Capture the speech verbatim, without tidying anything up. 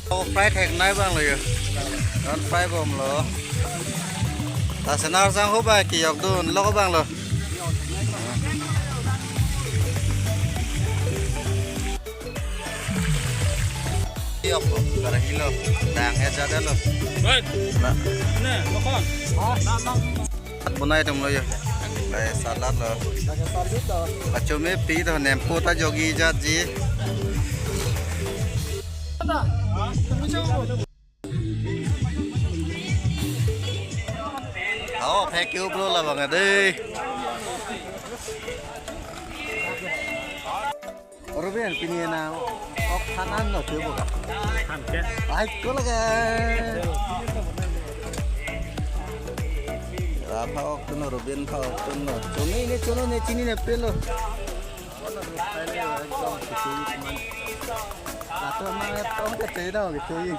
O fry theknei abang lo yo. Non fry bomlo. Lason arsang ho ba kejok dun lo abang lo. Kejok lo, kara hilo. Dang ya jada lo. Baik. Nah. Nih, makan. Salad bonai atum lo yo. Lai salad lo. Pakai salad lo. Pachomepi to nempo ta jogi jatji. Aw, thank you bro labang dei. Ruben, pini na ok than an lo tu bo ka. Than ke? Ai ko laga. Ra pha ok tu no, Ruben pha ok tu no. Chonine, chonine, chinine pelo. Ekdom kecil man. Latum mang ekdom kecil dong kecil.